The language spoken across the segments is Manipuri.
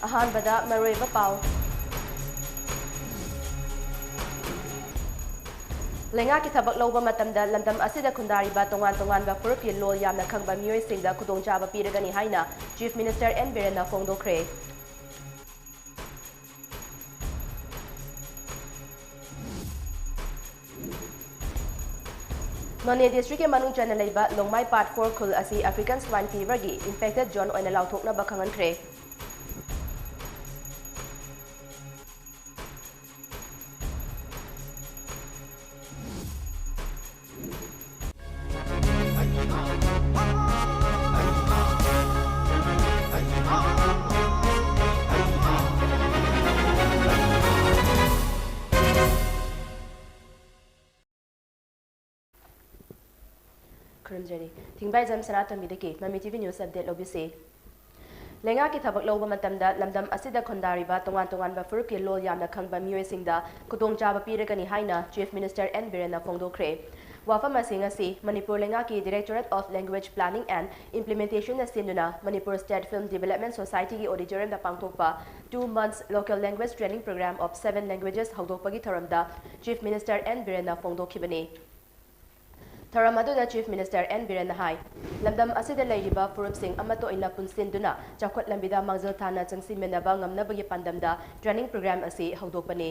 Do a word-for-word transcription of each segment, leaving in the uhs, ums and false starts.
ꯑꯍꯥꯟꯕꯗ ꯃꯔꯨꯑꯣꯏꯕ ꯄꯥꯎ꯫ ꯂꯩꯉꯥꯛꯀꯤ ꯊꯕꯛ ꯂꯧꯕ ꯃꯇꯝꯗ ꯂꯝꯗꯝ ꯑꯁꯤꯗ ꯈꯨꯟꯗꯥꯔꯤꯕ ꯇꯣꯉꯥꯟ ꯇꯣꯉꯥꯟꯕ ꯐꯨꯔꯨꯞꯀꯤ ꯂꯣꯜ ꯌꯥꯝꯅ ꯈꯪꯕ ꯃꯤꯑꯣꯏꯁꯤꯡꯗ ꯈꯨꯗꯣꯡꯆꯥꯕ ꯄꯤꯔꯒꯅꯤ ꯍꯥꯏꯅ Chief Minister N ꯕꯤꯔꯦꯟꯅ ꯐꯣꯡꯗꯣꯛꯈ꯭ꯔꯦ꯫ ꯅꯣꯅꯦ district ꯀꯤ ꯃꯅꯨꯡ ꯆꯟꯅ ꯂꯩꯕ ꯂꯣꯡꯃꯥꯏ Part four ꯈꯨꯜ ꯑꯁꯤ African Swine Fever ꯒꯤ infected zone ꯑꯣꯏꯅ ꯂꯥꯎꯊꯣꯛꯅꯕ ꯈꯪꯍꯟꯈ꯭ꯔꯦ꯫ ꯈꯨꯔꯨꯝꯖꯔꯤ꯫ ꯊꯤꯡꯕꯥꯏꯖꯝ ꯁꯅꯥꯇꯣꯝꯕꯤꯗꯒꯤ ꯃꯃꯤ TV news update ꯂꯧꯕꯤꯁꯤ꯫ ꯂꯩꯉꯥꯛꯀꯤ ꯊꯕꯛ ꯂꯧꯕ ꯃꯇꯝꯗ ꯂꯝꯗꯝ ꯑꯁꯤꯗ ꯈꯨꯟꯗꯥꯔꯤꯕ ꯇꯣꯉꯥꯟ ꯇꯣꯉꯥꯟꯕ ꯐꯨꯔꯨꯞꯀꯤ ꯂꯣꯜ ꯌꯥꯝꯅ ꯈꯪꯕ ꯃꯤꯑꯣꯏꯁꯤꯡꯗ ꯈꯨꯗꯣꯡꯆꯥꯕ ꯄꯤꯔꯒꯅꯤ ꯍꯥꯏꯅ Chief Minister N ꯕꯤꯔꯦꯟꯅ ꯐꯣꯡꯗꯣꯛꯈ꯭ꯔꯦ꯫ ꯋꯥꯐꯝ ꯑꯁꯤ ꯉꯁꯤ ꯃꯅꯤꯄꯨꯔ ꯂꯩꯉꯥꯛꯀꯤ Directorate of Language Planning and Implementation ꯅ ꯁꯤꯟꯗꯨꯅ Manipur State Film Development Society ꯒꯤ auditorium ꯗ ꯄꯥꯡꯊꯣꯛꯄ two months local language training program of seven languages ꯍꯧꯗꯣꯛꯄꯒꯤ ꯊꯧꯔꯝꯗ Chief Minister N ꯕꯤꯔꯦꯟꯅ ꯐꯣꯡꯗꯣꯛꯈꯤꯕꯅꯤ꯫ ꯊꯧꯔꯝ ꯑꯗꯨꯗ Chief Minister N ꯕꯤꯔꯦꯟꯅ ꯍꯥꯏ, ꯂꯝꯗꯝ ꯑꯁꯤꯗ ꯂꯩꯔꯤꯕ ꯐꯨꯔꯨꯞꯁꯤꯡ ꯑꯃꯠꯇ ꯑꯣꯏꯅ ꯄꯨꯟꯁꯤꯟꯗꯨꯅ ꯆꯥꯎꯈꯠ ꯂꯝꯕꯤꯗ ꯃꯥꯡꯖꯤꯜ ꯊꯥꯅ ꯆꯪꯁꯤꯟꯃꯤꯟꯅꯕ ꯉꯝꯅꯕꯒꯤ ꯄꯥꯟꯗꯝꯗ training program ꯑꯁꯤ ꯍꯧꯗꯣꯛꯄꯅꯤ꯫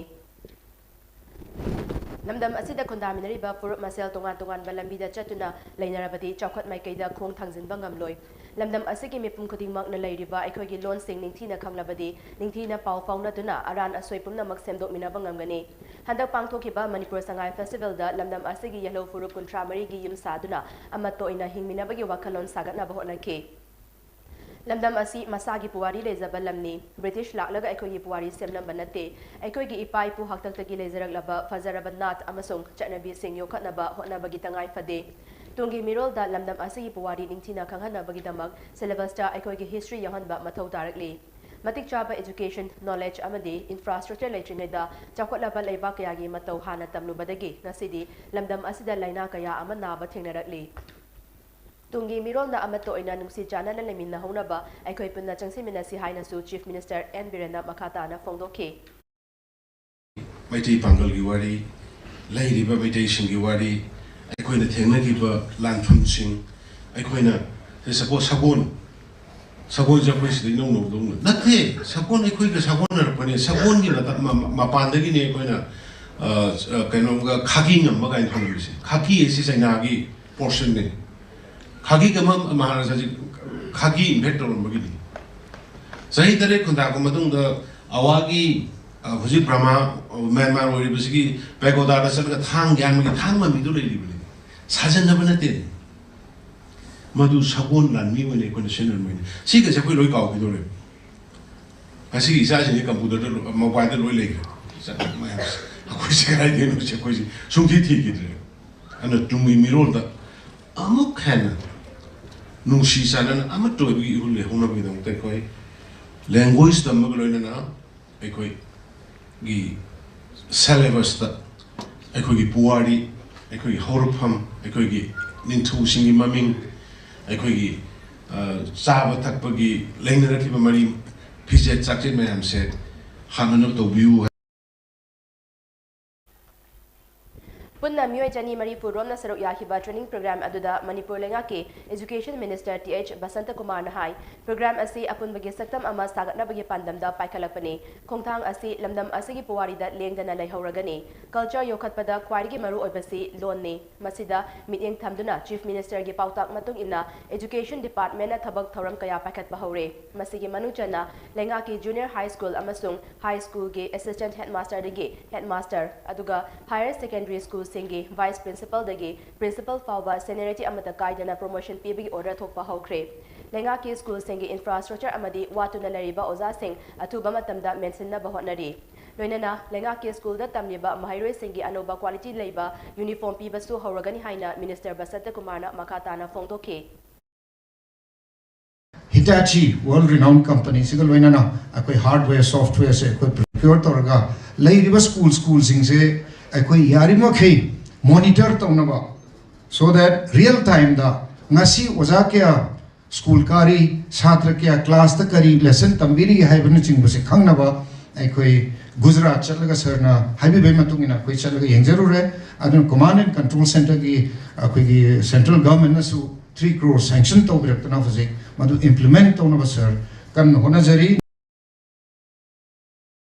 ꯂꯝꯗꯝ ꯑꯁꯤꯗ ꯈꯨꯟꯗꯥꯃꯤꯟꯅꯔꯤꯕ ꯐꯨꯔꯨꯞ ꯃꯁꯦꯜ ꯇꯣꯉꯥꯟ ꯇꯣꯉꯥꯟꯕ ꯂꯝꯕꯤꯗ ꯆꯠꯇꯨꯅ ꯂꯩꯅꯔꯕꯗꯤ ꯆꯥꯎꯈꯠ ꯃꯥꯏꯀꯩꯗ ꯈꯣꯡ ꯊꯥꯡꯖꯤꯟꯕ ꯉꯝꯂꯣꯏ꯫ ꯂꯝꯗꯝ ꯑꯁꯤꯒꯤ ꯃꯤꯄꯨꯝ ꯈꯨꯗꯤꯡꯃꯛꯅ ꯂꯩꯔꯤꯕ ꯑꯩꯈꯣꯏꯒꯤ ꯂꯣꯟꯁꯤꯡ ꯅꯤꯡꯊꯤꯅ ꯈꯪꯂꯕꯗꯤ ꯅꯤꯡꯊꯤꯅ ꯄꯥꯎ ꯐꯥꯎꯅꯗꯨꯅ ꯑꯔꯥꯟ ꯑꯁꯣꯏ ꯄꯨꯝꯅꯃꯛ ꯁꯦꯝꯗꯣꯛꯃꯤꯟꯅꯕ ꯉꯝꯒꯅꯤ꯫ ꯍꯟꯗꯛ ꯄꯥꯡꯊꯣꯛꯈꯤꯕ ꯃꯅꯤꯄꯨꯔ ꯁꯉꯥꯏ festival ꯗ ꯂꯝꯗꯝ ꯑꯁꯤꯒꯤ ꯌꯦꯜꯍꯧ ꯐꯨꯔꯨꯞ ꯀꯨꯟꯊ꯭ꯔꯥ ꯃꯔꯤꯒꯤ ꯌꯨꯝ ꯁꯥꯗꯨꯅ ꯑꯃꯠꯇ ꯑꯣꯏꯅ ꯍꯤꯡꯃꯤꯟꯅꯕꯒꯤ ꯋꯥꯈꯜꯂꯣꯟ ꯁꯥꯒꯠꯅꯕ ꯍꯣꯠꯅꯈꯤ꯫ ꯂꯝꯗꯝ ꯑꯁꯤ ꯃꯁꯥꯒꯤ ꯄꯨꯋꯥꯔꯤ ꯂꯩꯖꯕ ꯂꯝꯅꯤ꯫ ꯕ꯭ꯔꯤꯇꯤꯁ ꯂꯥꯛꯂꯒ ꯑꯩꯈꯣꯏꯒꯤ ꯄꯨꯋꯥꯔꯤ ꯁꯦꯝꯂꯝꯕ ꯅꯠꯇꯦ꯫ ꯑꯩꯈꯣꯏꯒꯤ ꯏꯄꯥ ꯏꯄꯨ ꯍꯥꯛꯇꯛꯇꯒꯤ ꯂꯩꯖꯔꯛꯂꯕ ꯐꯖꯔꯕ ꯅꯥꯠ ꯑꯃꯁꯨꯡ ꯆꯠꯅꯕꯤꯁꯤꯡ ꯌꯣꯛꯈꯠꯅꯕ ꯍꯣꯠꯅꯕꯒꯤ ꯇꯉꯥꯏ ꯐꯗꯦ꯫ ꯇꯨꯡꯒꯤ ꯃꯤꯔꯣꯜꯗ ꯂꯝꯗꯝ ꯑꯁꯤꯒꯤ ꯄꯨꯋꯥꯔꯤ ꯅꯤꯡꯊꯤꯅ ꯈꯪꯍꯟꯅꯕꯒꯤꯗꯃꯛ syllabus ꯇ ꯑꯩꯈꯣꯏꯒꯤ history ꯌꯥꯎꯍꯟꯕ ꯃꯊꯧ ꯇꯥꯔꯛꯂꯤ꯫ ꯃꯇꯤꯛ ꯆꯥꯕ education, knowledge ꯑꯃꯗꯤ infrastructure ꯂꯩꯇ꯭ꯔꯤꯉꯩꯗ ꯆꯥꯎꯈꯠꯂꯕ ꯂꯩꯕꯥꯛ ꯀꯌꯥꯒꯤ ꯃꯇꯧ ꯍꯥꯟꯅ ꯇꯝꯂꯨꯕꯗꯒꯤ ꯉꯁꯤꯗꯤ ꯂꯝꯗꯝ ꯑꯁꯤꯗ ꯂꯥꯏꯅꯥ ꯀꯌꯥ ꯑꯃ ꯅꯥꯕ ꯊꯦꯡꯅꯔꯛꯂꯤ꯫ ꯇꯨꯡꯒꯤ ꯃꯤꯔꯣꯜꯅ ꯑꯃꯠꯇ ꯑꯣꯏꯅ ꯅꯨꯡꯁꯤ ꯆꯥꯟꯅꯅ ꯂꯩꯃꯤꯟꯅꯍꯧꯅꯕ ꯑꯩꯈꯣꯏ ꯄꯨꯟꯅ ꯆꯪꯁꯤꯟꯃꯤꯟꯅꯁꯤ ꯍꯥꯏꯅꯁꯨ Chief Minister N ꯕꯤꯔꯦꯟꯅ ꯃꯈꯥ ꯇꯥꯅ ꯐꯣꯡꯗꯣꯛꯈꯤ꯫ ꯃꯩꯇꯩ ꯄꯥꯡꯒꯜꯒꯤ ꯋꯥꯔꯤ, ꯂꯩꯔꯤꯕ ꯃꯩꯇꯩꯁꯤꯡꯒꯤ ꯋꯥꯔꯤ, ꯑꯩꯈꯣꯏꯅ ꯊꯦꯡꯅꯈꯤꯕ ꯂꯥꯟꯐꯝꯁꯤꯡ, ꯑꯩꯈꯣꯏꯅ ꯁꯄꯣꯁ ꯁꯒꯣꯜ, ꯁꯒꯣꯜꯁꯦ ꯑꯩꯈꯣꯏ ꯁꯤꯗ ꯏꯅꯧ ꯅꯧꯗꯧꯅ ꯅꯠꯇꯦ꯫ ꯁꯒꯣꯜ ꯑꯩꯈꯣꯏꯒ ꯁꯥꯒꯣꯟꯅꯔꯛꯄꯅꯦ꯫ ꯁꯒꯣꯜꯒꯤ ꯃꯇꯝ ꯃ- ꯃ- ꯃꯄꯥꯟꯗꯒꯤꯅꯦ ꯑꯩꯈꯣꯏꯅ ꯑ, ꯑ, ꯀꯩꯅꯣꯝꯒ ꯈꯥꯀꯤ ꯉꯝꯕ ꯀꯥꯏꯅ ꯊꯣꯟꯕꯁꯦ꯫ ꯈꯥꯀꯤ ꯑꯁꯤ ꯆꯩꯅꯥꯒꯤ ꯄꯣꯔꯁꯟꯅꯦ꯫ ꯈꯥꯀꯤ ꯀꯃ ꯃꯍꯥꯔꯥꯖꯥꯁꯤ ꯈꯥꯀꯤ ꯏꯟꯚꯦꯠ ꯇꯧꯔꯝꯕꯒꯤꯅꯤ꯫ ꯆꯍꯤ ꯇꯔꯦꯠ ꯈꯨꯟꯇꯥꯛꯄ ꯃꯇꯨꯡꯗ ꯑꯋꯥꯒꯤ ꯑ, ꯍꯧꯖꯤꯛ ꯕ꯭ꯔꯍꯃꯥ, ꯑ, ꯃ꯭ꯌꯥꯟꯃꯥꯔ ꯑꯣꯏꯔꯤꯕꯁꯤꯒꯤ ꯄꯦꯒꯣꯗꯥꯗ ꯆꯠꯂꯒ ꯊꯥꯡ ꯌꯥꯟꯕꯒꯤ ꯊꯥꯡ ꯃꯃꯤꯗꯨ ꯂꯩꯔꯤꯕꯅꯤ꯫ ꯁꯥꯖꯟꯅꯕ ꯅꯠꯇꯦ꯫ ꯃꯗꯨ ꯁꯒꯣꯜ ꯂꯥꯟꯃꯤ ꯑꯣꯏꯅ ꯑꯩꯈꯣꯏꯅ ꯁꯤꯖꯤꯟꯅꯔꯝꯕꯅꯤ꯫ ꯁꯤꯒꯁꯦ ꯑꯩꯈꯣꯏ ꯂꯣꯏ ꯀꯥꯎꯈꯤꯗꯧꯔꯦ꯫ ꯉꯁꯤꯒꯤ ꯏꯆꯥꯁꯤꯡꯁꯦ ꯀꯝꯄ꯭ꯌꯨꯇꯔꯗ ꯂꯣ- ꯃꯣꯕꯥꯏꯜꯗ ꯂꯣꯏ ꯂꯩꯈ꯭ꯔꯦ꯫ ꯆꯠꯅꯕ ꯃꯌꯥꯝꯁꯦ ꯑꯩꯈꯣꯏꯁꯦ ꯀꯗꯥꯏꯗꯩꯅꯣꯁꯦ ꯑꯩꯈꯣꯏꯁꯦ ꯁꯨꯡꯊꯤ ꯊꯤꯈꯤꯗ꯭ꯔꯦ꯫ ꯑꯗꯨꯅ ꯇꯨꯡꯒꯤ ꯃꯤꯔꯣꯜꯗ ꯑꯃꯨꯛ ꯍꯦꯟꯅ ꯅꯨꯡꯁꯤ ꯆꯥꯟꯅꯅ ꯑꯃꯠꯇ ꯑꯣꯏꯕꯒꯤ ꯏꯍꯨꯜ ꯂꯩꯍꯧꯅꯕꯒꯤꯗꯃꯛꯇ ꯑꯩꯈꯣꯏ ꯂꯦꯡꯒ꯭ꯋꯦꯖ ꯇꯝꯕꯒ ꯂꯣꯏꯅꯅ ꯑꯩꯈꯣꯏꯒꯤ ꯁꯦꯂꯦꯕꯁꯇ ꯑꯩꯈꯣꯏꯒꯤ ꯄꯨꯋꯥꯔꯤ, ꯑꯩꯈꯣꯏꯒꯤ ꯍꯧꯔꯛꯐꯝ, ꯑꯩꯈꯣꯏꯒꯤ ꯅꯤꯡꯊꯧꯁꯤꯡꯒꯤ ꯃꯃꯤꯡ, ꯑꯩꯈꯣꯏꯒꯤ ꯑ, ꯆꯥꯕ ꯊꯛꯄꯒꯤ ꯂꯩꯅꯔꯛꯈꯤꯕ ꯃꯔꯤ, ꯐꯤꯖꯦꯠ ꯆꯥꯛꯆꯦꯠ ꯃꯌꯥꯝꯁꯦ ꯍꯥꯞꯅꯅꯕ ꯇꯧꯕꯤꯌꯨ꯫ ꯄꯨꯟꯅ ꯃꯤꯑꯣꯏ ꯆꯅꯤ ꯃꯔꯤꯐꯨ ꯔꯣꯝꯅ ꯁꯔꯨꯛ ꯌꯥꯈꯤꯕ training program ꯑꯗꯨꯗ ꯃꯅꯤꯄꯨꯔ ꯂꯩꯉꯥꯛꯀꯤ Education Minister T H Basanta ꯀꯨꯃꯥꯔꯅ ꯍꯥꯏ, program ꯑꯁꯤ ꯑꯄꯨꯟꯕꯒꯤ ꯁꯛꯇꯝ ꯑꯃ ꯁꯥꯒꯠꯅꯕꯒꯤ ꯄꯥꯟꯗꯝꯗ ꯄꯥꯏꯈꯠꯂꯛꯄꯅꯤ꯫ ꯈꯣꯡꯊꯥꯡ ꯑꯁꯤ ꯂꯝꯗꯝ ꯑꯁꯤꯒꯤ ꯄꯨꯋꯥꯔꯤꯗ ꯂꯦꯡꯗꯅ ꯂꯩꯍꯧꯔꯒꯅꯤ꯫ Culture ꯌꯣꯛꯈꯠꯄꯗ ꯈ꯭ꯋꯥꯏꯗꯒꯤ ꯃꯔꯨ ꯑꯣꯏꯕꯁꯤ ꯂꯣꯟꯅꯤ꯫ ꯃꯁꯤꯗ ꯃꯤꯠꯌꯦꯡ ꯊꯝꯗꯨꯅ Chief Ministerꯒꯤ ꯄꯥꯎꯇꯥꯛ ꯃꯇꯨꯡ ꯏꯟꯅ Education Departmentꯅ ꯊꯕꯛ ꯊꯧꯔꯝ ꯀꯌꯥ ꯄꯥꯏꯈꯠꯄ ꯍꯧꯔꯦ꯫ ꯃꯁꯤꯒꯤ ꯃꯅꯨꯡ ꯆꯟꯅ ꯂꯩꯉꯥꯛꯀꯤ Junior High School ꯑꯃꯁꯨꯡ High Schoolꯒꯤ Assistant Headmasterꯗꯒꯤ Headmaster, ꯑꯗꯨꯒ Higher Secondary Schoolꯁꯤꯡꯒꯤ Vice Principalꯗꯒꯤ Principal ꯐꯥꯎꯕ seniority ꯑꯃꯠꯇ ꯀꯥꯏꯗꯅ promotion ꯄꯤꯕꯒꯤ order ꯊꯣꯛꯄ ꯍꯧꯈ꯭ꯔꯦ꯫ ꯂꯩꯉꯥꯛꯀꯤ schoolꯁꯤꯡꯒꯤ infrastructure ꯑꯃꯗꯤ ꯋꯥꯠꯇꯨꯅ ꯂꯩꯔꯤꯕ ꯑꯣꯖꯥꯁꯤꯡ ꯑꯊꯨꯕ ꯃꯇꯝꯗ ꯃꯦꯟꯁꯤꯟꯅꯕ ꯍꯣꯠꯅꯔꯤ꯫ ꯂꯣꯏꯅꯅ ꯂꯩꯉꯥꯛꯀꯤ schoolꯗ ꯇꯝꯂꯤꯕ ꯃꯍꯩꯔꯣꯏꯁꯤꯡꯒꯤ ꯑꯅꯧꯕ quality ꯂꯩꯕ uniform ꯄꯤꯕꯁꯨ ꯍꯧꯔꯒꯅꯤ ꯍꯥꯏꯅ Minister ꯕꯁꯟꯇ ꯀꯨꯃꯥꯔꯅ ꯃꯈꯥ ꯇꯥꯅ ꯐꯣꯡꯗꯣꯛꯈꯤ꯫ Hitachi world renowned companyꯁꯤꯒ ꯂꯣꯏꯅꯅ ꯑꯩꯈꯣꯏ hardware softwareꯁꯦ ꯑꯩꯈꯣꯏ procure ꯇꯧꯔꯒ ꯂꯩꯔꯤꯕ school schoolꯁꯤꯡꯁꯦ ꯑꯩꯈꯣꯏ ꯌꯥꯔꯤꯕꯃꯈꯩ monitor ꯇꯧꯅꯕ, so that real timeꯗ ꯉꯁꯤ ꯑꯣꯖꯥ ꯀꯌꯥ ꯁ꯭ꯀꯨꯜ ꯀꯥꯔꯤ, ꯁꯥꯇ꯭ꯔ ꯀꯌꯥ ꯀ꯭ꯂꯥꯁꯇ ꯀꯔꯤ ꯂꯦꯁꯟ ꯇꯝꯕꯤꯔꯤ ꯍꯥꯏꯕꯅꯆꯤꯡꯕꯁꯦ ꯈꯪꯅꯕ ꯑꯩꯈꯣꯏ ꯒꯨꯖꯔꯥꯠ ꯆꯠꯂꯒ ꯁꯥꯔꯅ ꯍꯥꯏꯕꯤꯕꯒꯤ ꯃꯇꯨꯡ ꯏꯟꯅ ꯑꯩꯈꯣꯏ ꯆꯠꯂꯒ ꯌꯦꯡꯖꯔꯨꯔꯦ꯫ ꯑꯗꯨꯅ ꯀꯃꯥꯟ ꯑꯦꯟ ꯀꯟꯇ꯭ꯔꯣꯜ ꯁꯦꯟꯇꯔꯒꯤ ꯑꯩꯈꯣꯏꯒꯤ ꯁꯦꯟꯇ꯭ꯔꯦꯜ ꯒꯚꯔꯟꯃꯦꯟꯠꯅꯁꯨ ꯊ꯭ꯔꯤ ꯀ꯭ꯔꯣꯔ ꯁꯦꯡꯁꯟ ꯇꯧꯕꯤꯔꯛꯇꯅ ꯍꯧꯖꯤꯛ ꯃꯗꯨ ꯏꯝꯄ꯭ꯂꯤꯃꯦꯟꯠ ꯇꯧꯅꯕ ꯁꯥꯔ ꯀꯟꯅ ꯍꯣꯠꯅꯖꯔꯤ꯫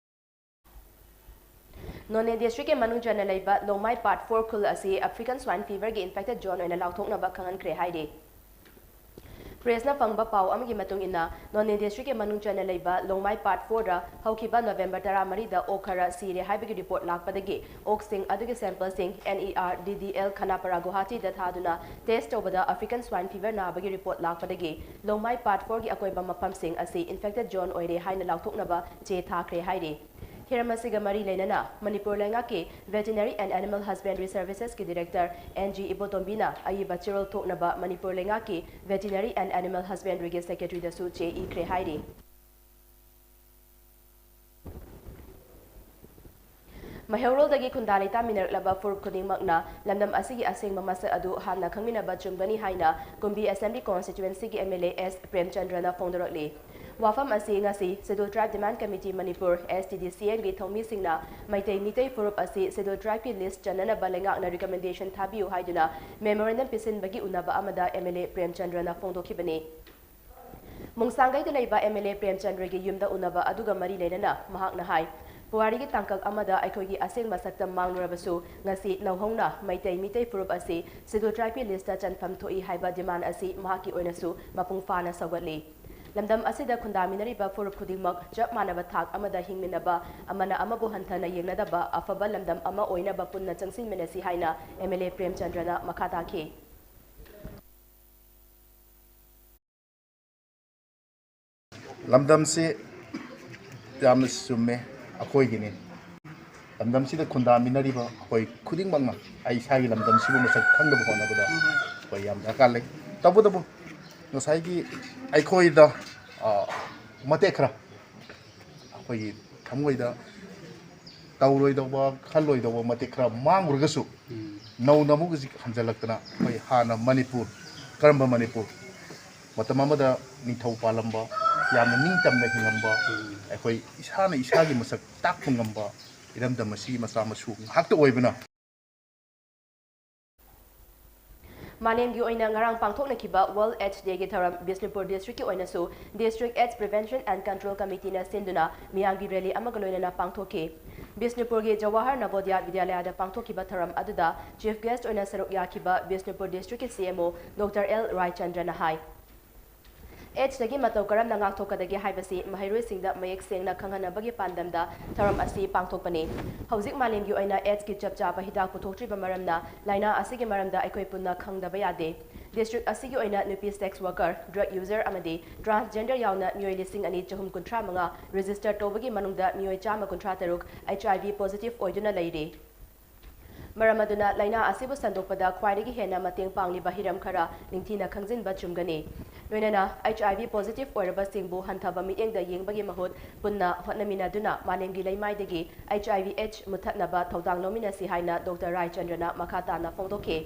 ꯅꯣꯅꯦ ꯗꯤꯁꯇ꯭ꯔꯤꯛꯀꯤ ꯃꯅꯨꯡ ꯆꯟꯅ ꯂꯩꯕ ꯂꯣꯡꯃꯥꯏ ꯄꯥꯔꯠ ꯐꯣꯔ ꯈꯨꯜ ꯑꯁꯤ ꯑꯐ꯭ꯔꯤꯀꯟ ꯁ꯭ꯋꯥꯏꯟ ꯐꯤꯚꯔꯒꯤ ꯏꯟꯐꯦꯛꯇꯦꯗ ꯖꯣꯟ ꯑꯣꯏꯅ ꯂꯥꯎꯊꯣꯛꯅꯕ ꯈꯪꯍꯟꯈ꯭ꯔꯦ ꯍꯥꯏꯔꯤ꯫ ꯄ꯭ꯔꯦꯁꯅ ꯐꯪꯕ ꯄꯥꯎ ꯑꯃꯒꯤ ꯃꯇꯨꯡ ꯏꯟꯅ, ꯅꯣꯅꯦ ꯗꯤꯁꯇ꯭ꯔꯤꯛꯀꯤ ꯃꯅꯨꯡ ꯆꯟꯅ ꯂꯩꯕ ꯂꯣꯡꯃꯥꯏ ꯄꯥꯔꯠ ꯐꯣꯔꯗ ꯍꯧꯈꯤꯕ ꯅꯣꯕꯦꯝꯕꯔ ꯇꯔꯥꯃꯔꯤꯗ ꯑꯣꯛ ꯈꯔ ꯁꯤꯔꯦ ꯍꯥꯏꯕꯒꯤ ꯔꯤꯄꯣꯔꯠ ꯂꯥꯛꯄꯗꯒꯤ ꯑꯣꯛꯁꯤꯡ ꯑꯗꯨꯒꯤ ꯁꯦꯝꯄꯜꯁꯤꯡ NER DDL ꯈꯅꯥꯄꯔꯥ ꯒꯨꯋꯥꯍꯥꯇꯤꯗ ꯊꯥꯗꯨꯅ ꯇꯦꯁ ꯇꯧꯕꯗ ꯑꯐ꯭ꯔꯤꯀꯟ ꯁ꯭ꯋꯥꯏꯟ ꯐꯤꯚꯔ ꯅꯥꯕꯒꯤ ꯔꯤꯄꯣꯔꯠ ꯂꯥꯛꯄꯗꯒꯤ ꯂꯣꯡꯃꯥꯏ ꯄꯥꯔꯠ ꯐꯣꯔꯒꯤ ꯑꯀꯣꯏꯕ ꯃꯐꯝꯁꯤꯡ ꯑꯁꯤ ꯏꯟꯐꯦꯛꯇꯦꯗ ꯖꯣꯟ ꯑꯣꯏꯔꯦ ꯍꯥꯏꯅ ꯂꯥꯎꯊꯣꯛꯅꯕ ꯆꯦ ꯊꯥꯈ꯭ꯔꯦ ꯍꯥꯏꯔꯤ꯫ ꯍꯤꯔꯝ ꯑꯁꯤꯒ ꯃꯔꯤ ꯂꯩꯅꯅ ꯃꯅꯤꯄꯨꯔ ꯂꯩꯉꯥꯛꯀꯤ Veterinary and Animal Husbandry Servicesꯀꯤ Director N G ꯏꯕꯣꯇꯣꯝꯕꯤꯅ ꯑꯏꯕ ꯆꯦꯔꯣꯜ ꯊꯣꯛꯅꯕ ꯃꯅꯤꯄꯨꯔ ꯂꯩꯉꯥꯛꯀꯤ Veterinary and Animal Husbandryꯒꯤ Secretaryꯗꯁꯨ ꯆꯦ ꯏꯈ꯭ꯔꯦ ꯍꯥꯏꯔꯤ꯫ ꯃꯩꯍꯧꯔꯣꯜꯗꯒꯤ ꯈꯨꯟꯗꯥ ꯂꯩꯇꯥꯃꯤꯟꯅꯔꯛꯂꯕ ꯐꯨꯔꯨꯞ ꯈꯨꯗꯤꯡꯃꯛꯅ ꯂꯝꯗꯝ ꯑꯁꯤꯒꯤ ꯑꯁꯦꯡꯕ ꯃꯁꯛ ꯑꯗꯨ ꯍꯥꯟꯅ ꯈꯪꯃꯤꯟꯅꯕ ꯆꯨꯝꯒꯅꯤ ꯍꯥꯏꯅ ꯀꯨꯝꯕꯤ Assembly Constituencyꯒꯤ MLA S ꯄ꯭ꯔꯦꯝꯆꯟꯗ꯭ꯔꯅ ꯐꯣꯡꯗꯣꯔꯛꯂꯤ꯫ ꯋꯥꯐꯝ ꯑꯁꯤ ꯉꯁꯤ Scheduled Tribe Demand Committee Manipur, STDCMꯒꯤ ꯊꯧꯃꯤꯁꯤꯡꯅ Meitei Meitei ꯐꯨꯔꯨꯞ ꯑꯁꯤ Scheduled Tribeꯀꯤ list ꯆꯟꯅꯅꯕ ꯂꯩꯉꯥꯛꯅ recommendation ꯊꯥꯕꯤꯌꯨ ꯍꯥꯏꯗꯨꯅ memorandum ꯄꯤꯁꯤꯟꯕꯒꯤ ꯎꯅꯕ ꯑꯃꯗ MLA ꯄ꯭ꯔꯦꯝꯆꯟꯗ꯭ꯔꯅ ꯐꯣꯡꯗꯣꯛꯈꯤꯕꯅꯤ꯫ ꯃꯨꯡꯁꯥꯡꯒꯩꯗ ꯂꯩꯕ MLA ꯄ꯭ꯔꯦꯝꯆꯟꯗ꯭ꯔꯒꯤ ꯌꯨꯝꯗ ꯎꯅꯕ ꯑꯗꯨꯒ ꯃꯔꯤ ꯂꯩꯅꯅ ꯃꯍꯥꯛꯅ ꯍꯥꯏ, ꯄꯨꯋꯥꯔꯤꯒꯤ ꯇꯥꯡꯀꯛ ꯑꯃꯗ ꯑꯩꯈꯣꯏꯒꯤ ꯑꯁꯦꯡꯕ ꯁꯛꯇꯝ ꯃꯥꯡꯂꯨꯔꯕꯁꯨ, ꯉꯁꯤ ꯅꯧꯍꯧꯅ ꯃꯩꯇꯩ ꯃꯤꯇꯩ ꯐꯨꯔꯨꯞ ꯑꯁꯤ Scheduled Tribeꯀꯤ listꯇ ꯆꯟꯐꯝ ꯊꯣꯛꯏ ꯍꯥꯏꯕ demand ꯑꯁꯤ ꯃꯍꯥꯛꯀꯤ ꯑꯣꯏꯅꯁꯨ ꯃꯄꯨꯡ ꯐꯥꯅ ꯁꯧꯒꯠꯂꯤ꯫ ꯂꯝꯗꯝ ꯑꯁꯤꯗ ꯈꯨꯟꯗꯥꯃꯤꯟꯅꯔꯤꯕ ꯐꯨꯔꯨꯞ ꯈꯨꯗꯤꯡꯃꯛ ꯆꯞ ꯃꯥꯟꯅꯕ ꯊꯥꯛ ꯑꯃꯗ ꯍꯤꯡꯃꯤꯟꯅꯕ, ꯑꯃꯅ ꯑꯃꯕꯨ ꯍꯟꯊꯅ ꯌꯦꯡꯅꯗꯕ ꯑꯐꯕ ꯂꯝꯗꯝ ꯑꯃ ꯑꯣꯏꯅꯕ ꯄꯨꯟꯅ ꯆꯪꯁꯤꯟꯃꯤꯟꯅꯁꯤ ꯍꯥꯏꯅ MLA ꯄ꯭ꯔꯦꯝꯆꯟꯗ꯭ꯔꯅ ꯃꯈꯥ ꯇꯥꯈꯤ꯫ ꯂꯝꯗꯝꯁꯤ ꯌꯥꯝꯅ ꯆꯨꯝꯃꯦ, ꯑꯩꯈꯣꯏꯒꯤꯅꯤ꯫ ꯂꯝꯗꯝꯁꯤꯗ ꯈꯨꯟꯗꯥꯃꯤꯟꯅꯔꯤꯕ ꯑꯩꯈꯣꯏ ꯈꯨꯗꯤꯡꯃꯛꯅ ꯑꯩ ꯏꯁꯥꯒꯤ ꯂꯝꯗꯝꯁꯤꯕꯨ ꯃꯁꯛ ꯈꯪꯅꯕ ꯍꯣꯠꯅꯕꯗ ꯑꯩꯈꯣꯏ ꯌꯥꯝ ꯗꯔꯀꯥꯔ ꯂꯩ꯫ ꯇꯧꯕꯇꯕꯨ ꯉꯁꯥꯏꯒꯤ ꯑꯩꯈꯣꯏꯗ, ꯑ, ꯃꯇꯦꯛ ꯈꯔ ꯑꯩꯈꯣꯏꯒꯤ ꯊꯃꯣꯏꯗ ꯇꯧꯔꯣꯏꯗꯧꯕ, ꯈꯜꯂꯣꯏꯗꯧꯕ ꯃꯇꯦꯛ ꯈꯔ ꯃꯥꯡꯉꯨꯔꯒꯁꯨ, ꯅꯧꯅ ꯑꯃꯨꯛ ꯍꯧꯖꯤꯛ ꯍꯟꯖꯜꯂꯛꯇꯅ ꯑꯩꯈꯣꯏ ꯍꯥꯟꯅ ꯃꯅꯤꯄꯨꯔ ꯀꯔꯝꯕ ꯃꯅꯤꯄꯨꯔ? ꯃꯇꯝ ꯑꯃꯗ ꯅꯤꯡꯊꯧ ꯄꯥꯜꯂꯝꯕ, ꯌꯥꯝꯅ ꯅꯤꯡꯇꯝꯅ ꯍꯤꯡꯉꯝꯕ, ꯑꯩꯈꯣꯏ ꯏꯁꯥꯅ ꯏꯁꯥꯒꯤ ꯃꯁꯛ ꯇꯥꯛꯄ ꯉꯝꯕ ꯏꯔꯝꯗꯝ ꯑꯁꯤꯒꯤ ꯃꯆꯥ ꯃꯁꯨ ꯉꯥꯛꯇ ꯑꯣꯏꯕꯅ, ꯃꯥꯂꯦꯝꯒꯤ ꯑꯣꯏꯅ ꯉꯔꯥꯡ ꯄꯥꯡꯊꯣꯛꯅꯈꯤꯕ World AIDS Dayꯒꯤ ꯊꯧꯔꯝ ꯕꯤꯁꯅꯨꯄꯨꯔ districtꯀꯤ ꯑꯣꯏꯅꯁꯨ District AIDS Prevention and Control Committeeꯅ ꯁꯤꯟꯗꯨꯅ ꯃꯤꯌꯥꯝꯒꯤ rally ꯑꯃꯒ ꯂꯣꯏꯅꯅ ꯄꯥꯡꯊꯣꯛꯈꯤ꯫ ꯕꯤꯁꯅꯨꯄꯨꯔꯒꯤ ꯖꯋꯥꯍꯔ ꯅꯕꯣꯗꯤꯌꯥ ꯕꯤꯗ꯭ꯌꯥꯂꯌꯥꯗ ꯄꯥꯡꯊꯣꯛꯈꯤꯕ ꯊꯧꯔꯝ ꯑꯗꯨꯗ chief guest ꯑꯣꯏꯅ ꯁꯔꯨꯛ ꯌꯥꯈꯤꯕ Bishnupur districtꯀꯤ C M O Doctor L ꯔꯥꯏꯆꯟꯗ꯭ꯔꯅ ꯍꯥꯏ, AIDSꯇꯒꯤ ꯃꯇꯧ ꯀꯔꯝꯅ ꯉꯥꯛꯊꯣꯛꯀꯗꯒꯦ ꯍꯥꯏꯕꯁꯤ ꯃꯍꯩꯔꯣꯏꯁꯤꯡꯗ ꯃꯌꯦꯛ ꯁꯦꯡꯅ ꯈꯪꯍꯟꯅꯕꯒꯤ ꯄꯥꯟꯗꯝꯗ ꯊꯧꯔꯝ ꯑꯁꯤ ꯄꯥꯡꯊꯣꯛꯄꯅꯤ꯫ ꯍꯧꯖꯤꯛ ꯃꯥꯂꯦꯝꯒꯤ ꯑꯣꯏꯅ AIDSꯀꯤ ꯆꯞ ꯆꯥꯕ ꯍꯤꯗꯥꯛ ꯄꯨꯊꯣꯛꯇ꯭ꯔꯤꯕ ꯃꯔꯝꯅ ꯂꯥꯏꯅꯥ ꯑꯁꯤꯒꯤ ꯃꯔꯝꯗ ꯑꯩꯈꯣꯏ ꯄꯨꯟꯅ ꯈꯪꯗꯕ ꯌꯥꯗꯦ꯫ District ꯑꯁꯤꯒꯤ ꯑꯣꯏꯅ ꯅꯨꯄꯤ sex worker, drug user ꯑꯃꯗꯤ transgender ꯌꯥꯎꯅ ꯃꯤꯑꯣꯏ ꯂꯤꯁꯤꯡ ꯑꯅꯤ ꯆꯍꯨꯝ ꯀꯨꯟꯊ꯭ꯔꯥ ꯃꯉꯥ register ꯇꯧꯕꯒꯤ ꯃꯅꯨꯡꯗ ꯃꯤꯑꯣꯏ ꯆꯥꯝꯃ ꯀꯨꯟꯊ꯭ꯔꯥ ꯇꯔꯨꯛ HIV positive ꯑꯣꯏꯗꯨꯅ ꯂꯩꯔꯤ꯫ ꯃꯔꯝ ꯑꯗꯨꯅ ꯂꯥꯏꯅꯥ ꯑꯁꯤꯕꯨ ꯁꯟꯗꯣꯛꯄꯗ ꯈ꯭ꯋꯥꯏꯗꯒꯤ ꯍꯦꯟꯅ ꯃꯇꯦꯡ ꯄꯥꯡꯂꯤꯕ ꯍꯤꯔꯝ ꯈꯔ ꯅꯤꯡꯊꯤꯅ ꯈꯪꯖꯤꯟꯕ ꯆꯨꯝꯒꯅꯤ꯫ ꯂꯣꯏꯅꯅ HIV positive ꯑꯣꯏꯔꯕꯁꯤꯡꯕꯨ ꯍꯟꯊꯕ ꯃꯤꯠꯌꯦꯡꯗ ꯌꯦꯡꯕꯒꯤ ꯃꯍꯨꯠ ꯄꯨꯟꯅ ꯍꯣꯠꯅꯃꯤꯟꯅꯗꯨꯅ ꯃꯥꯂꯦꯝꯒꯤ ꯂꯩꯃꯥꯏꯗꯒꯤ HIV AIDS ꯃꯨꯠꯊꯠꯅꯕ ꯊꯧꯗꯥꯡ ꯂꯧꯃꯤꯟꯅꯁꯤ ꯍꯥꯏꯅ Doctor ꯔꯥꯏꯆꯟꯗ꯭ꯔꯅ ꯃꯈꯥ ꯇꯥꯅ ꯐꯣꯡꯗꯣꯛꯈꯤ꯫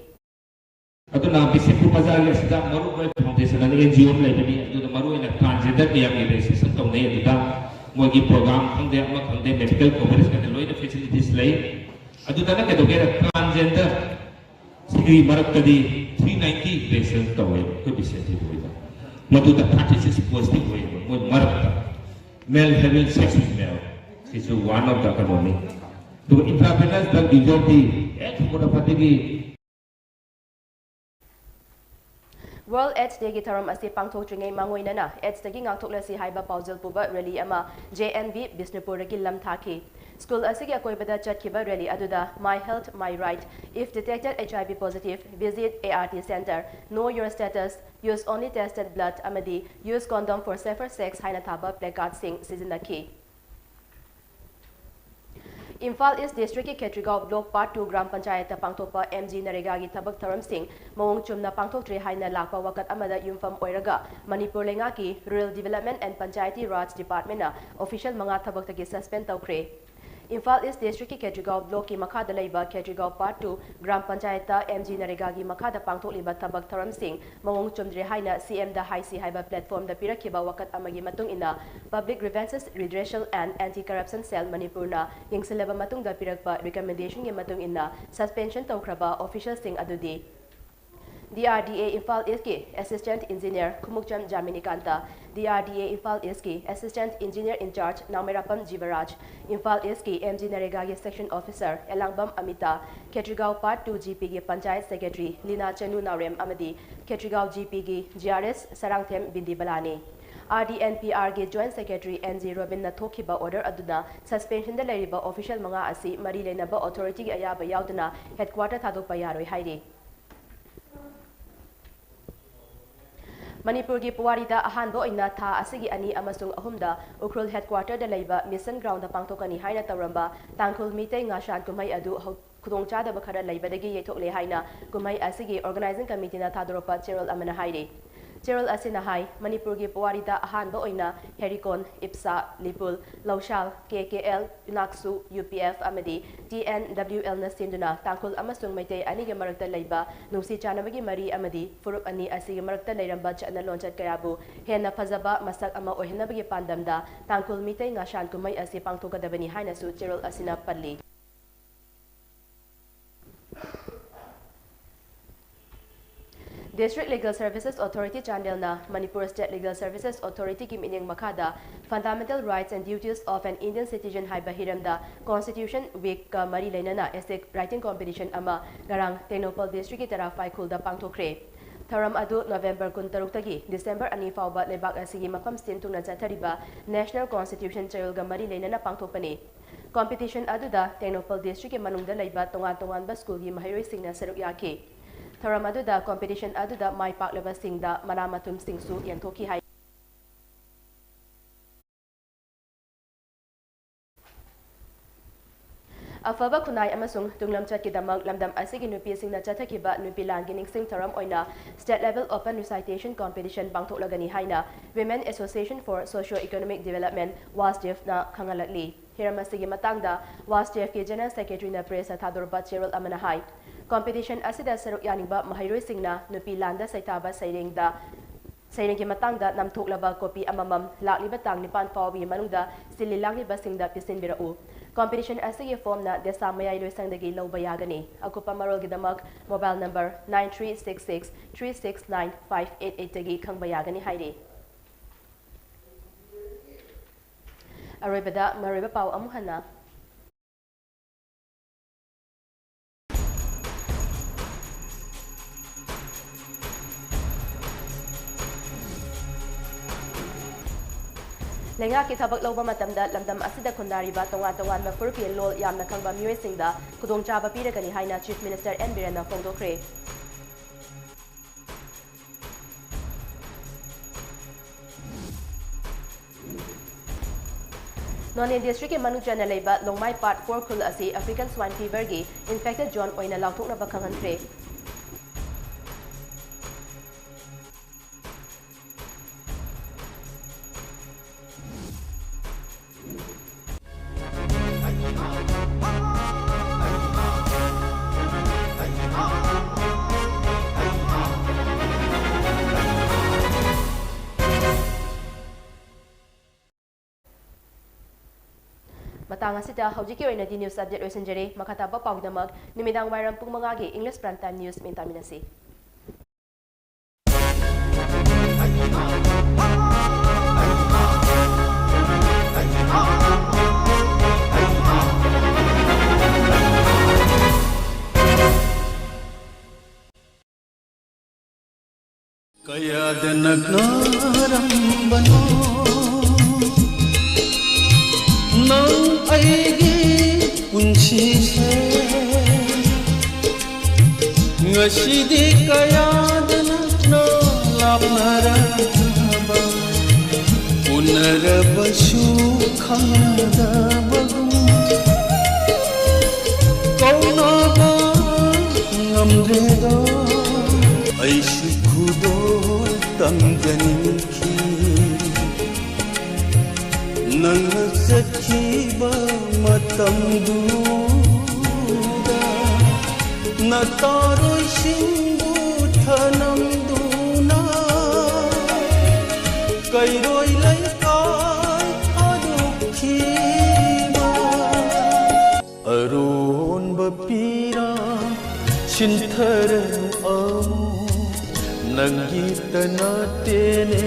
ꯑꯗꯨꯅ ꯕꯤꯁꯅꯨꯄꯨꯔ ꯕꯖꯥꯔꯒꯤ ꯑꯁꯤꯗ ꯃꯔꯨꯞ ꯂꯣꯏ foundation ꯑꯅ NGO ꯑꯃ ꯂꯩꯕꯅꯤ꯫ ꯑꯗꯨꯗ ꯃꯔꯨ ꯑꯣꯏꯅ transgender ꯃꯌꯥꯝꯒꯤ registration ꯇꯧꯅꯩ꯫ ꯑꯗꯨꯗ ꯃꯣꯏꯒꯤ program ꯈꯪꯗꯦ, ꯑꯃ ꯈꯪꯗꯦ, medical coverage ꯀꯥꯏꯅ ꯂꯣꯏꯅ facilities ꯂꯩ꯫ ꯑꯗꯨꯗꯅ ꯀꯩꯗꯧꯒꯦꯗ, transgender ꯁꯤꯒꯤ ꯃꯔꯛꯇꯗꯤ three ninety registration ꯇꯧꯋꯦ ꯑꯩꯈꯣꯏ ꯕꯤꯁꯦꯟꯇꯤ ꯍꯣꯏꯗ꯫ ꯃꯗꯨꯗ thirty six positive ꯑꯣꯏꯌꯦꯕ ꯃꯣꯏ ꯃꯔꯛꯇ꯫ Male having sex with male, ꯁꯤꯁꯨ one of the ꯀꯩꯅꯣꯅꯤ꯫ ꯑꯗꯨꯒ intravenous drug userꯗꯤ ꯍꯦꯛ ꯍꯧꯒꯠꯂꯛꯄꯗꯒꯤ World AIDS Dayꯒꯤ ꯊꯧꯔꯝ ꯑꯁꯤ ꯄꯥꯡꯊꯣꯛꯇ꯭ꯔꯤꯉꯩ ꯃꯥꯡꯑꯣꯏꯅꯅ AIDSꯇꯒꯤ ꯉꯥꯛꯊꯣꯛꯂꯁꯤ ꯍꯥꯏꯕ ꯄꯥꯎꯖꯦꯜ ꯄꯨꯕ rally ꯑꯃ JNV ꯕꯤꯁꯅꯨꯄꯨꯔꯗꯒꯤ ꯂꯝ ꯊꯥꯈꯤ꯫ School ꯑꯁꯤꯒꯤ ꯑꯀꯣꯏꯕꯗ ꯆꯠꯈꯤꯕ rally ꯑꯗꯨꯗ My Health, My Right, If detected HIV positive, visit ART center, Know your status, Use only tested blood ꯑꯃꯗꯤ Use condom for safer sex ꯍꯥꯏꯅ ꯊꯥꯕ placardꯁꯤꯡ ꯁꯤꯖꯤꯟꯅꯈꯤ꯫ ꯏꯝꯐꯥꯜ East Districtꯀꯤ Khetrigao Block Part two gram ꯄꯟꯆꯥꯌꯠꯇ ꯄꯥꯡꯊꯣꯛꯄ MGNREGAꯒꯤ ꯊꯕꯛ ꯊꯧꯔꯝꯁꯤꯡ ꯃꯑꯣꯡ ꯆꯨꯝꯅ ꯄꯥꯡꯊꯣꯛꯇ꯭ꯔꯦ ꯍꯥꯏꯅ ꯂꯥꯛꯄ ꯋꯥꯀꯠ ꯑꯃꯗ ꯌꯨꯝꯐꯝ ꯑꯣꯏꯔꯒ ꯃꯅꯤꯄꯨꯔ ꯂꯩꯉꯥꯛꯀꯤ Rural Development and Panchayati Raj Departmentꯅ official ꯃꯉꯥ ꯊꯕꯛꯇꯒꯤ suspend ꯇꯧꯈ꯭ꯔꯦ꯫ ꯏꯝꯐꯥꯜ ꯏꯁ ꯗꯤꯁꯇ꯭ꯔꯤꯛꯀꯤ ꯈꯦꯇ꯭ꯔꯤꯒꯥꯎ ꯕ꯭ꯂꯣꯛꯀꯤ ꯃꯈꯥꯗ ꯂꯩꯕ ꯈꯦꯇ꯭ꯔꯤꯒꯥꯎ ꯄꯥꯔꯠ ꯇꯨ ꯒ꯭ꯔꯥꯝ ꯄꯟꯆꯥꯌꯠꯇ ꯑꯦꯝ ꯖꯤ ꯅꯔꯦꯒꯥꯒꯤ ꯃꯈꯥꯗ ꯄꯥꯡꯊꯣꯛꯂꯤꯕ ꯊꯕꯛ ꯊꯧꯔꯝꯁꯤꯡ ꯃꯑꯣꯡ ꯆꯨꯝꯗ꯭ꯔꯦ ꯍꯥꯏꯅ ꯁꯤ ꯑꯦꯝꯗ ꯍꯥꯏꯁꯤ ꯍꯥꯏꯕ ꯄ꯭ꯂꯦꯠꯐꯣꯔꯝꯗ ꯄꯤꯔꯛꯈꯤꯕ ꯋꯥꯀꯠ ꯑꯃꯒꯤ ꯃꯇꯨꯡ ꯏꯟꯅ Public Grievances Redressal and Anti Corruption Cell ꯃꯅꯤꯄꯨꯔꯅ ꯌꯦꯡꯁꯤꯜꯂꯕ ꯃꯇꯨꯡꯗ ꯄꯤꯔꯛꯄ ꯔꯤꯀꯃꯦꯟꯗꯦꯁꯟꯒꯤ ꯃꯇꯨꯡ ꯏꯟꯅ ꯁꯁꯄꯦꯟꯁꯟ ꯇꯧꯈ꯭ꯔꯕ ꯑꯣꯐꯤꯁꯤꯌꯦꯜꯁꯤꯡ ꯑꯗꯨꯗꯤ ꯗꯤ ꯑꯥꯔ ꯗꯤ ꯑꯦ ꯏꯝꯐꯥꯜ ꯏꯁꯀꯤ assistant engineer Khumukcham Jaminikanta, D R D A Imphal ꯏꯁꯀꯤ assistant engineer in charge Naomeirapam Jibaraj, Imphal ꯏꯁꯀꯤ ꯑꯦꯝ ꯖꯤ ꯅꯔꯦꯒꯥꯒꯤ section officer Elangbam Amita, Khetrigao part two G ꯄꯤꯒꯤ ꯄꯟꯆꯥꯌꯠ ꯁꯦꯀ꯭ꯔꯦꯇꯔꯤ ꯂꯤꯅꯥ ꯆꯅꯨ ꯅꯥꯎꯔꯦꯝ ꯑꯃꯗꯤ ꯈꯦꯇ꯭ꯔꯤꯒꯥꯎ ꯖꯤ ꯄꯤꯒꯤ ꯖꯤ ꯑꯥꯔ ꯑꯦꯁ ꯁꯔꯥꯡꯊꯦꯝ ꯕꯤꯟꯗꯤꯕꯂꯥꯅꯤ꯫ ꯑꯥꯔ ꯗꯤ ꯑꯦꯟ ꯄꯤ ꯑꯥꯔꯒꯤ ꯖꯣꯏꯟꯠ ꯁꯦꯀ꯭ꯔꯦꯇꯔꯤ ꯑꯦꯟ ꯖꯤ ꯔꯣꯕꯤꯟꯅ ꯊꯣꯛꯈꯤꯕ ꯑꯣꯔꯗꯔ ꯑꯗꯨꯅ ꯁꯁꯄꯦꯟꯁꯟꯗ ꯂꯩꯔꯤꯕ ꯑꯣꯐꯤꯁꯤꯌꯦꯜ ꯃꯉꯥ ꯑꯁꯤ ꯃꯔꯤ ꯂꯩꯅꯕ ꯑꯣꯊꯣꯔꯤꯇꯤꯒꯤ ꯑꯌꯥꯕ ꯌꯥꯎꯗꯅ ꯍꯦꯗꯀ꯭ꯋꯥꯇꯔ ꯊꯥꯗꯣꯛꯄ ꯌꯥꯔꯣꯏ ꯍꯥꯏꯔꯤ꯫ ꯃꯅꯤꯄꯨꯔꯒꯤ ꯄꯨꯋꯥꯔꯤꯗ ꯑꯍꯥꯟꯕ ꯑꯣꯏꯅ ꯊꯥ ꯑꯁꯤꯒꯤ ꯑꯅꯤ ꯑꯃꯁꯨꯡ ꯑꯍꯨꯝꯗ ꯎꯈ꯭ꯔꯨꯜ ꯍꯦꯗꯀ꯭ꯋꯥꯇꯔꯗ ꯂꯩꯕ ꯃꯤꯁꯟ ꯒ꯭ꯔꯥꯎꯟꯗ ꯄꯥꯡꯊꯣꯛꯀꯅꯤ ꯍꯥꯏꯅ ꯇꯧꯔꯝꯕ ꯇꯥꯡꯈꯨꯜ ꯃꯤꯇꯩ ꯉꯥꯁꯥꯟ ꯀꯨꯝꯍꯩ ꯑꯗꯨ ꯍꯧ-, ꯈꯨꯗꯣꯡꯆꯥꯗꯕ ꯈꯔ ꯂꯩꯕꯗꯒꯤ ꯌꯩꯊꯣꯛꯂꯦ ꯍꯥꯏꯅ ꯀꯨꯝꯍꯩ ꯑꯁꯤꯒꯤ ꯑꯣꯔꯒꯅꯥꯏꯖꯤꯡ ꯀꯃꯤꯇꯤꯅ ꯊꯥꯗꯣꯔꯛꯄ ꯆꯦꯔꯣꯜ ꯑꯃꯅ ꯍꯥꯏꯔꯤ꯫ ꯆꯦꯔꯣꯜ ꯑꯁꯤꯅ ꯍꯥꯏ, ꯃꯅꯤꯄꯨꯔꯒꯤ ꯄꯨꯋꯥꯔꯤꯗ ꯑꯍꯥꯟꯕ ꯑꯣꯏꯅ ꯍꯦꯔꯤꯀꯣꯟ, ꯏꯞꯁꯥ, ꯂꯤꯄꯨꯜ, ꯂꯧꯁꯥꯜ, ꯀꯦ ꯀꯦ ꯑꯦꯜ, ꯌꯨꯅꯥꯛꯁꯨ, ꯌꯨ ꯄꯤ ꯑꯦꯐ ꯑꯃꯗꯤ ꯇꯤ ꯑꯦꯟ ꯗꯕ꯭ꯂꯤꯎ ꯑꯦꯜꯅ ꯁꯤꯟꯗꯨꯅ ꯇꯥꯡꯈꯨꯜ ꯑꯃꯁꯨꯡ ꯃꯩꯇꯩ ꯑꯅꯤꯒꯤ ꯃꯔꯛꯇ ꯂꯩꯕ ꯅꯨꯡꯁꯤ ꯆꯥꯟꯅꯕꯒꯤ ꯃꯔꯤ ꯑꯃꯗꯤ ꯐꯨꯔꯨꯞ ꯑꯅꯤ ꯑꯁꯤꯒꯤ ꯃꯔꯛꯇ ꯂꯩꯔꯝꯕ ꯆꯠꯅ ꯂꯣꯟꯆꯠ ꯀꯌꯥꯕꯨ ꯍꯦꯟꯅ ꯐꯖꯕ ꯃꯁꯛ ꯑꯃ ꯑꯣꯏꯍꯟꯅꯕꯒꯤ ꯄꯥꯟꯗꯝꯗ ꯇꯥꯡꯈꯨꯜ ꯃꯤꯇꯩ ꯉꯥꯁꯥꯟ ꯀꯨꯝꯍꯩ ꯑꯁꯤ ꯄꯥꯡꯊꯣꯛꯀꯗꯕꯅꯤ ꯍꯥꯏꯅꯁꯨ ꯆꯦꯔꯣꯜ ꯑꯁꯤꯅ ꯄꯜꯂꯤ꯫ District Legal Services Authority ꯆꯥꯟꯗꯦꯜꯅ Manipur State Legal Services Authorityꯒꯤ ꯃꯤꯠꯌꯦꯡ ꯃꯈꯥꯗ Fundamental Rights and Duties of an Indian Citizen ꯍꯥꯏꯕ ꯍꯤꯔꯝꯗ Constitution Weekꯀ ꯃꯔꯤ ꯂꯩꯅꯅ essay writing competition ꯑꯃ ꯉꯔꯥꯡ ꯇꯦꯡꯅꯧꯄꯜ districtꯀꯤ ꯇꯔꯥꯐꯥꯏ ꯈꯨꯜꯗ ꯄꯥꯡꯊꯣꯛꯈ꯭ꯔꯦ꯫ ꯊꯧꯔꯝ ꯑꯗꯨ November ꯀꯨꯟꯇꯔꯨꯛꯇꯒꯤ December ꯑꯅꯤ ꯐꯥꯎꯕ ꯂꯩꯕꯥꯛ ꯑꯁꯤꯒꯤ ꯃꯐꯝ ꯁꯤꯟ ꯊꯨꯡꯅ ꯆꯠꯊꯔꯤꯕ National Constitution ꯆꯌꯣꯜꯒ ꯃꯔꯤ ꯂꯩꯅꯅ ꯄꯥꯡꯊꯣꯛꯄꯅꯤ꯫ Competition ꯑꯗꯨꯗ ꯇꯦꯡꯅꯧꯄꯜ districtꯀꯤ ꯃꯅꯨꯡꯗ ꯂꯩꯕ ꯇꯣꯉꯥꯟ ꯇꯣꯉꯥꯟꯕ schoolꯒꯤ ꯃꯍꯩꯔꯣꯏꯁꯤꯡꯅ ꯁꯔꯨꯛ ꯌꯥꯈꯤ꯫ ꯊꯧꯔꯝ ꯑꯗꯨꯗ competition ꯑꯗꯨꯗ ꯃꯥꯏ ꯄꯥꯛꯂꯕꯁꯤꯡꯗ ꯃꯅꯥ ꯃꯊꯨꯝꯁꯤꯡꯁꯨ ꯌꯦꯟꯊꯣꯛꯈꯤ ꯍꯥꯏ꯫ ꯑꯐꯕ ꯈꯨꯟꯅꯥꯏ ꯑꯃꯁꯨꯡ ꯇꯨꯡꯂꯝꯆꯠꯀꯤꯗꯃꯛ ꯂꯝꯗꯝ ꯑꯁꯤꯒꯤ ꯅꯨꯄꯤꯁꯤꯡꯅ ꯆꯠꯊꯈꯤꯕ ꯅꯨꯄꯤ ꯂꯥꯟꯒꯤ ꯅꯤꯡꯁꯤꯡ ꯊꯧꯔꯝ ꯑꯣꯏꯅ State Level Open Recitation Competition ꯄꯥꯡꯊꯣꯛꯂꯒꯅꯤ ꯍꯥꯏꯅ Women Association for Socio Economic Development, WASDEF ꯅ ꯈꯪꯍꯜꯂꯛꯂꯤ꯫ ꯍꯤꯔꯝ ꯑꯁꯤꯒꯤ ꯃꯇꯥꯡꯗ WASTF ꯀꯤ General Secretary ꯅ press ꯇ ꯊꯥꯗꯣꯔꯛꯄ ꯆꯦꯔꯣꯜ ꯑꯃꯅ ꯍꯥꯏ, competition ꯑꯁꯤꯗ ꯁꯔꯨꯛ ꯌꯥꯅꯤꯡꯕ ꯃꯍꯩꯔꯣꯏꯁꯤꯡꯅ ꯅꯨꯄꯤ ꯂꯥꯟꯗ ꯁꯩꯊꯥꯕ ꯁꯩꯔꯦꯡꯗ, ꯁꯩꯔꯦꯡꯒꯤ ꯃꯇꯥꯡꯗ ꯅꯝꯊꯣꯛꯂꯕ copy ꯑꯃꯃꯝ ꯂꯥꯛꯂꯤꯕ ꯇꯥꯡ ꯅꯤꯄꯥꯟ ꯐꯥꯎꯕꯒꯤ ꯃꯅꯨꯡꯗ ꯁꯤꯜꯂꯤ ꯂꯥꯡꯂꯤꯕꯁꯤꯡꯗ ꯄꯤꯁꯤꯟꯕꯤꯔꯛꯎ꯫ Competition ꯑꯁꯤꯒꯤ form ꯅ ꯗꯦꯁꯥ ꯃꯌꯥꯏ ꯂꯣꯏꯁꯪꯗꯒꯤ ꯂꯧꯕ ꯌꯥꯒꯅꯤ꯫ ꯑꯀꯨꯞꯄ ꯃꯔꯣꯜꯒꯤꯗꯃꯛ mobile number nine three six six three six nine five eight eight ꯇꯒꯤ ꯈꯪꯕ ꯌꯥꯒꯅꯤ ꯍꯥꯏꯔꯤ꯫ ꯑꯔꯣꯏꯕꯗ ꯃꯔꯨꯑꯣꯏꯕ ꯄꯥꯎ ꯑꯃꯨꯛ ꯍꯟꯅ꯫ ꯂꯩꯉꯥꯛꯀꯤ ꯊꯕꯛ ꯂꯧꯕ ꯃꯇꯝꯗ ꯂꯝꯗꯝ ꯑꯁꯤꯗ ꯈꯨꯟꯗꯥꯔꯤꯕ ꯇꯣꯉꯥꯟ ꯇꯣꯉꯥꯟꯕ ꯐꯨꯔꯨꯞꯀꯤ ꯂꯣꯜ ꯌꯥꯝꯅ ꯈꯪꯕ ꯃꯤꯑꯣꯏꯁꯤꯡꯗ ꯈꯨꯗꯣꯡꯆꯥꯕ ꯄꯤꯔꯒꯅꯤ ꯍꯥꯏꯅ Chief Minister and ꯕꯤꯔꯦꯟꯅ ꯐꯣꯡꯗꯣꯛꯈ꯭ꯔꯦ꯫ Noney district ꯀꯤ ꯃꯅꯨꯡ ꯆꯟꯅ ꯂꯩꯕ ꯂꯣꯡꯃꯥꯏ Part four ꯈꯨꯜ ꯑꯁꯤ African Swine Fever ꯒꯤ infected zone ꯑꯣꯏꯅ ꯂꯥꯎꯊꯣꯛꯅꯕ ꯈꯪꯍꯟꯈ꯭ꯔꯦ꯫ ꯃꯇꯥꯡ ꯑꯁꯤꯗ ꯍꯧꯖꯤꯛꯀꯤ ꯑꯣꯏꯅꯗꯤ news update ꯂꯣꯏꯁꯤꯟꯖꯔꯦ꯫ ꯃꯈꯥ ꯇꯥꯕ ꯄꯥꯎꯒꯤꯗꯃꯛ ꯅꯨꯃꯤꯗꯥꯡ ꯋꯥꯏꯔꯝ ꯄꯨꯡ ꯃꯉꯥꯒꯤ English Prime Time News ꯃꯦꯟ ꯇꯥꯃꯤꯟꯅꯁꯤ꯫ ꯀꯌꯥꯗ ꯅꯛꯅꯔꯝꯕꯅꯣ ꯅꯪ ꯑꯩꯒꯤ ꯄꯨꯟꯁꯤꯁꯦ, ꯉꯁꯤꯗꯤ ꯀꯌꯥꯗ ꯅꯛꯅ ꯂꯥꯞꯅꯔꯕ, ꯎꯅꯔꯕꯁꯨ ꯈꯪꯅꯗꯕꯒꯨꯝ, ꯀꯧꯅꯕ ꯉꯝꯗ꯭ꯔꯦꯗꯣ꯫ ꯑꯩꯁꯨ ꯈꯨꯗꯣꯜ ꯇꯝꯖꯅꯤꯡꯈꯤ ꯅꯪꯅ ꯆꯠꯈꯤꯕ ꯃꯇꯝꯗꯨꯗ ꯅꯇꯥꯔꯣꯏꯁꯤꯡꯕꯨ ꯊꯅꯝꯗꯨꯅ ꯀꯩꯔꯣꯏ ꯂꯩꯀꯥꯏ ꯊꯥꯗꯣꯛꯈꯤꯕ꯫ ꯑꯔꯣꯟꯕ ꯄꯤꯔꯥꯡ ꯁꯤꯟꯊꯔꯅꯨ ꯑꯃꯨꯛ ꯅꯪꯒꯤꯇ ꯅꯠꯇꯦꯅꯦ꯫